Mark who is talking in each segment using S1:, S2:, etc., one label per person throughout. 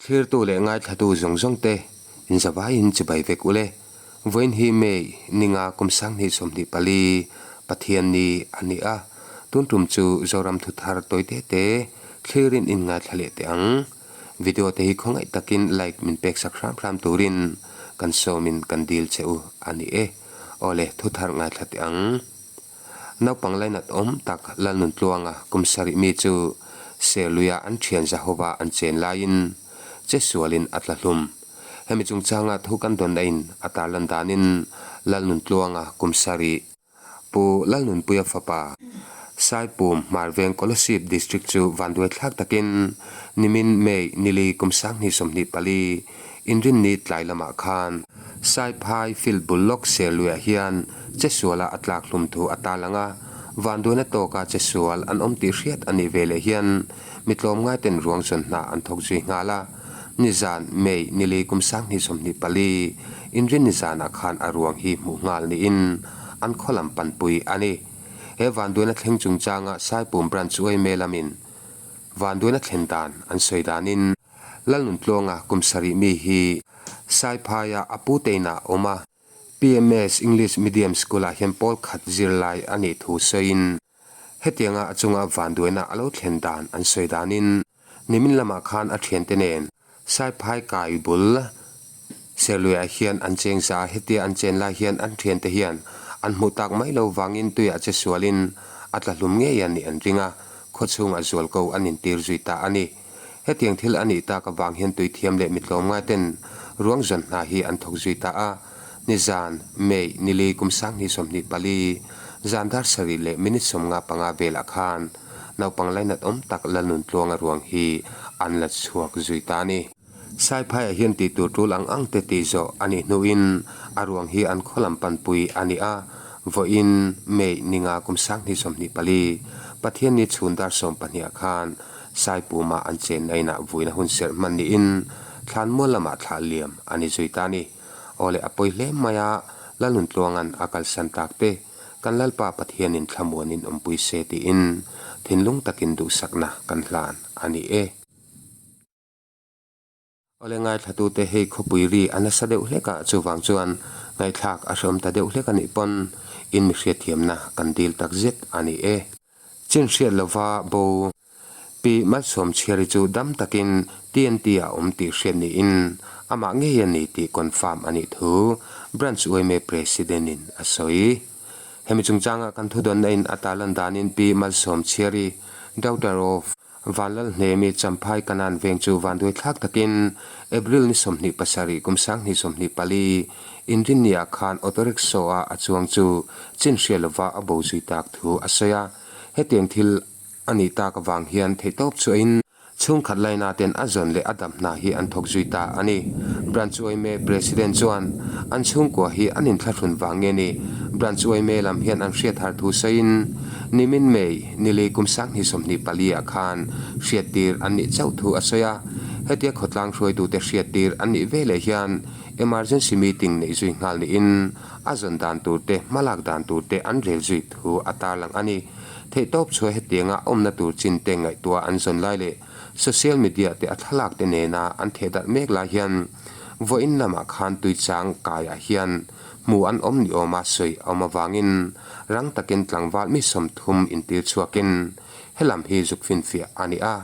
S1: Thlirtu leh ngaithlatu zawng zawng te inzavaiin chibai vek ule. Vawiin hi May ninga kum 2024 Pathian ni a ni a, tun tum chu Zoram thuthar tawi te te thlirin in ngaithla leh teh ang. Video te hi khawngaih takin like min pek sak hram hram turin kan sawmin kan dil che u a ni e. Awle thuthar ngaithla teh ang. Naupang lainat awm tak Lalnuntluanga kum sarih mi chu Serluia an thian Zahova an chen laiin che sualin a tla hlum. Hemi chungchanga thu kan dawn aiin a tarlan danin Lalnuntluanga kum sarih Pu Lalnunpuia fapa Saipum Hmarveng Kolasib District chu vanduaithlak takin nimin May nili kum 2024 Inrinni tlai lamah khan Saiphai field bul lawk Serluiah hian chesuala a tlak hlum thu a tarlang a, vanduaina tawka chesual an awm tih hriat a nih veleh hian mi tlawmngaiten ruang zawn hna an thawk zui nghal a. Nizan, May, nili kum 2024, Inrinni zanah khan a ruang hi hmuh nghal niin an khaw lam panpui a ni. He vanduaina thleng chungchanga Saipum Branch Uaime lamin vanduaina thlen dan an sawi danin, Lalnuntluanga kum sarih mi hi Saiphaia a pu tein ah awm a, PMS English Medium School ah hian pawl khat zirlai a nih thu sawiin hetianga a chunga vanduaina a lo thlen dan an sawi danin nimin lamah khan a thiante nen Saiphai kai bul Serluiah hian an cheng za a, hetia an chen lai hian an thiante hian an hmuh tak mai lo vangin tuiah che sualin a tla hlum ngei a nih an ring a, khawchhungah zualko an intir zui ta a ni. Hetiang thil a nih tak avang hian tuithiam leh mitlawmngai ten ruang zawn hna hi an thawk zui ta a. Nizan, May, nili kum 2024, zan dar sarih leh minute 55 velah khan naupang lainat awm tak Lalnuntluanga ruang hi an la chhuak zui ta a ni. Saiphaiah hian tih tur tul ang ang te tih zawh a nih hnuin a ruang hi an khaw lam panpui a ni a. Vawiin, May, ninga kum 2024, Pathianni chhun dar 12 khan Saipuma an chenna inah vuina hun serh hman niin Thlanmual lamah thlah liam a ni zui ta a ni. Aw le a pawi hle mai a, Lalnuntluanga'n a kalsan tak te, kan Lalpa Pathianin thlamuanin awmpui se tiin thinlung takin duhsakna kan hlan a ni e. Aw le ngaithlatute hei khawpui ri a nasa deuh hlek a, chuvang chuan ngaihthlak a hreawm ta deuh hlek a nih pawn in mi hriatthiamna kan dil tak zet a ni e. Chin hriat lova bo Pi Malsawm Chhiari chu dam takin TNT ah awm tih hriat niin amah ngei a ni tih confirm a nih thu Branch yma President in a sawi. Hemi chungchanga kan thudawnna in a tarlan danin Pi Malsawm Chhiari, daughter of. Vanlalhnemi Champhai Kanan veng chu vanduai thlak takin April ni 27 kum 2024 Inrinniah khan auto rickshaw a a chuang chu chin hria lova a bo zui tak thu a sawi a. Hetiang thil a nih tak avang hian theihtawp chuahin chhungkhat laina ten a zawn leh a dam hna hi an thawk zui ta a ni. Branch yma President chuan an chhungkua hi an inthlahrun vang nge ni Branch yma lam hian an hriat har thu sawiin nimin May Nili kum 2024 ah khan hriattir an nih chauh thu a sawi a, hetia khawtlang hruaitute hriattir an nih veleh hian emergency meeting neih zui nghal niin a zawn dan tur te, hmalak dan tur te an rel zui thu a tarlang a ni. Theihtawp chhuah hetianga awmna tur chin te ngaihtuah an zawn lai leh social media te a thlalak te nena an thehdarh mek lai hian vawiin lamah khan tuichang kaiah hian hmu an awm ni awma sawi a awm avangin rang takin tlangval mi 30 intir chhuakin helam hi zuk finfiah a ni a.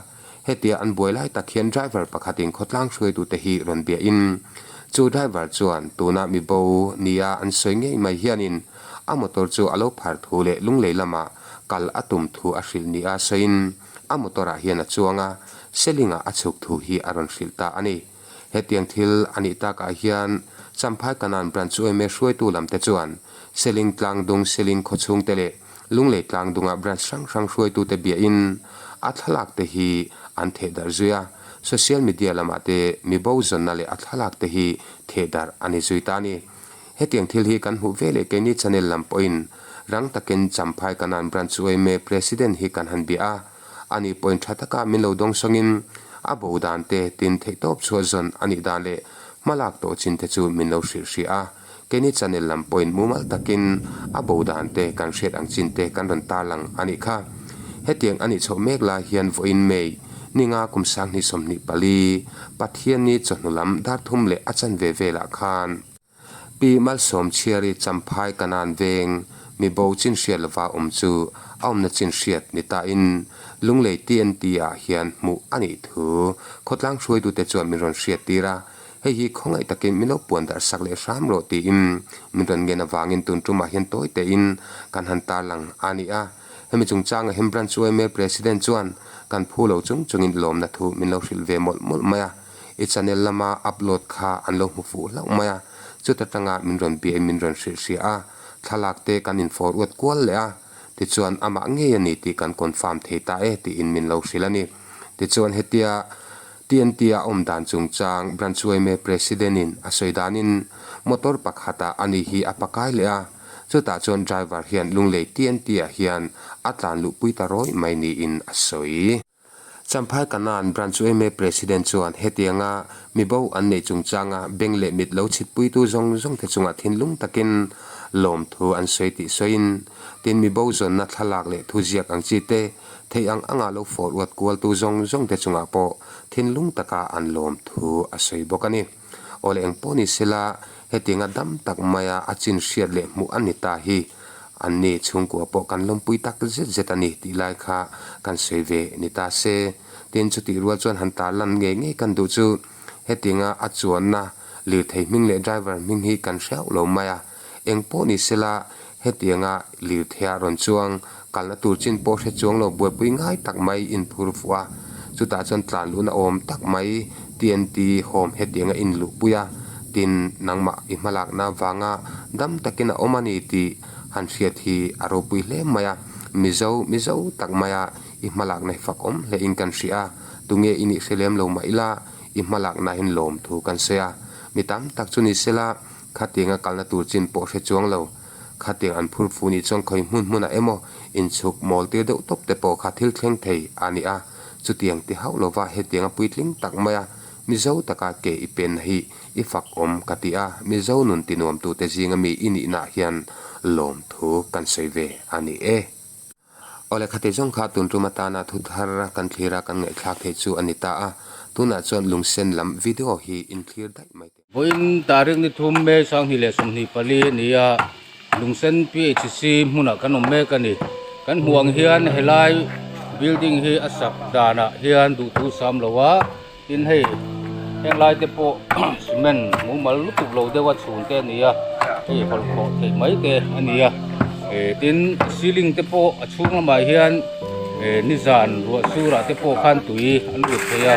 S1: Hetia an buai lai tak hian driver pakhatin khawtlang hruaitute hi rawn biahin chu driver chuan tuna mi bo nia an sawi ngei mai hianin a motor chu a lo phar thu leh lunglei lamah kal a tum thu a hrilh nia sawiin a motor ah hian a chuang a, Seling ah a chhuk thu hi a rawn hrilh ta a ni. Hetiang thil a nih takah hian Champhai Kanan Branch yma hruaitu lam te chuan Seling Tlangdung Seling khawchhung te leh Lunglei Tlangdunga branch hrang hrang hruaitu te biahin a thlalak te hi an thehdarh zui a, social media lamah te mi bo zawnna leh a thlalak te hi thehdarh a ni zui ta a ni. Hetiang thil hi kan hmuh veleh keini channel lam pawhin rang takin Champhai Kanan Branch yma President hi kan han bia a, Ani pawhin tha taka min lo dawng sawngin a bo dan te tin theihtawp chhuah zawn a nih dan leh hmalak tawh chin te chu min lo hrilh hrih a. Keini channel lam pawhin mumal takin a bo dan te kan hriat ang chin te kan rawn tarlang a nih kha. Hetiang a nih chhoh mek lai hian vawiin May Ni nga kum 2024, Pathianni chawhnu lam dar thum leh a chanve velah khan Pi Malsawmchhiari Champhai Kanan veng mi bo chin hriat lova awm chu a awmna chin hriat ni tain Lunglei TNT ah hian hmuh a nih thu khawtlang hruaitute chuan min rawn hriattir a, hei hi khawngaih takin min lo puan darh sak leh hram rawh tiin min rawn ngen avangin tun tumah hian tawi tein kan han tarlang a ni a. Hemi chungchanga hian Branch yma President chuan kan phu lo chung chungin lawmna thu min lo hrilh ve mawlh mawlh mai a, i channel lama upload kha an lo hmu fuh hlauh mai a, chuta tanga min rawn biain min rawn hrilh hria a, thlalak te kan in forward kual leh a, tichuan amah ngei a ni tih kan confirm thei ta e tiin min lo hrilh a ni. Tichuan hetia TNT-a awm dan chungchang Branch yma President-in a sawi danin motor pakhatah ani hi a pakai leh a, Chutah chuan driver hian Lunglei TNT-ah hian a tlan luhpui ta rawih mai niin a sawi. Champhai Kanan Branch yma President chuan hetianga mibo an neih chungchanga beng leh mit lo chhitpuitu zawng zawngte chungah thinlung takin lawmthu an sawi tih sawiin, tin mibo zawnna thlalak leh thuziak ang chi te theih ang anga lo forward kualtu zawng zawngte chungah pawh thinlung taka an lawmthu a sawi bawk a ni. Aw leh engpawh ni sela, hetianga dam tak maia a chin hriat leh hmuh a ni ta hi anni chhungkua pawh kan lawmpui tak zet zet a ni tih lai kha kan sawi ve ni ta se. Tin, chutih rual chuan han tarlan ngei ngei kan duh chu hetianga a chuanna lirthei hming leh driver hming hi kan hreuh lo mai a. Engpawh ni sela, hetianga lirtheia rawn chuang kalna tur chin pawh hre chuang lo buaipui ngai tak mai inphur fuh a, chutah chuan tlan luhna awm tak mai TNT home hetianga inluhpui a, tin nangmah i hmalakna vanga dam takin a awm a ni tih han hriat hi a ropui hle mai a, Mizo Mizo tak maia i hmalakna hi fak awm hlein kan hria a, tunge i nih hre lem lo mah ila i hmalakna hian lawmthu kan sawi a, mi tam tak chu ni sela Khatianga kalna tur chin pawh hre chuang lo. Khatiang an phur fu nih chuan khawi hmun hmunah emaw inchhuk mawl tir deuh tawp te pawh kha thil thleng thei a ni a. Chutiang ti hauh lova hetianga puitling tak maia Mizo taka ke i penna hi i fak awm ka ti a, Mizo nun tinuamtute zinga mi i nihnaah hian lawmthu kan sawi ve a ni e. Awle khati zawng kha tun tum atana thu thar kan thlir a kan ngaihthlak theih chu a ni ta a, tunah chuan lungsen lam video hi in thlir daih mai teh.
S2: Vawiin tarik ni thum May 2024 a ni a, lungsen PHC hmunah kan awm mek a ni. Kan hmuh ang hian helai building hi a sak danah hian duhthu sam lo a, Tin hei heng lai te pawh cement mumal lutuk lo deuh a chhun te a ni a, hei hawlh khawh theih mai te a ni a, eh tin ceiling te pawh a chhung lamah hian eh nizan ruah surah te pawh khan tui an lut thei a,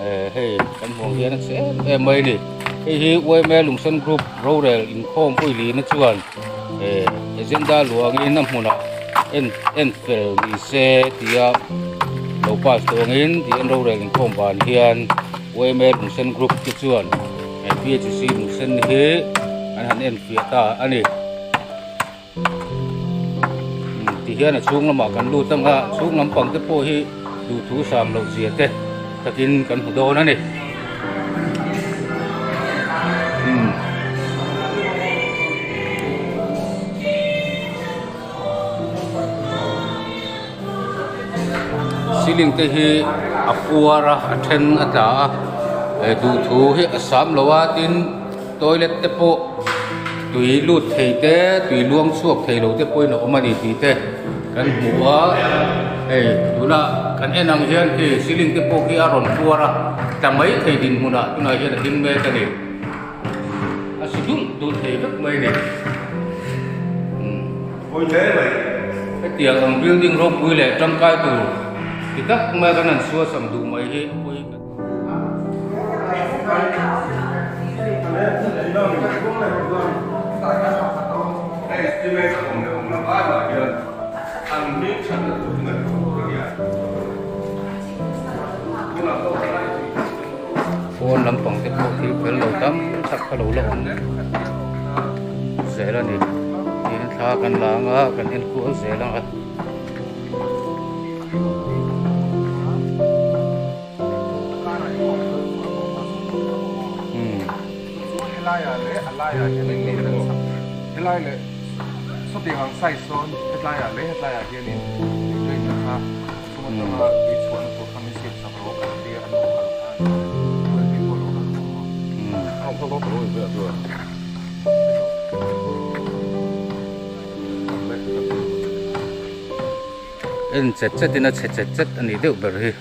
S2: eh hei kan hmuh ang hian a chhe em em mai a ni. Hei hi yma Lungsen Group rorel inkhawm pawilina chuan eh agenda luangin a hmunah en en fel ni se tia lo pass tawh angin tih an rorel inkhawm van hian yma Lungsen Group te chuan eh PHC Lungsen hi an han en fiah ta a ni. Ti hian a chhung lamah kan lut ang a, chhung lampang te pawh hi duhthu sam loh zia te takin kan hmu dawn a ni. Ceiling te hi a puar a, a then a tla a, duhthu hi a sam lo a, tin toilet te pawh tui lut thei te tui luang chhuak thei lo te pawhin a awm a ni tih te kan hmu a hei tuna kan en ang hian khi ceiling te pawh khi a rawn puar a tla mai thei dinhmunah tunah hian a ding mek a ni a su dulh dulh thei vek mai a ni hetiang ang building ropui leh tangkai tur ti tak mai kan han suasam duh mai hi a pawi Pawn lampang te pawh thil fel lo tam tak kha lo la awm zel a ni tin thla kan la ang a kan en kual zel ang a.
S3: Helai leh sawtiang ang size sawn hetlaiah leh hetlaiah hianin drain na kha a chung atanga tui chhuahna tur kha. min siam sak rawh kan tia an lo kal khan OLP pawh a lo kal khawm a.
S2: En chet chet in a chhe chet chet a nih deuh ber hi.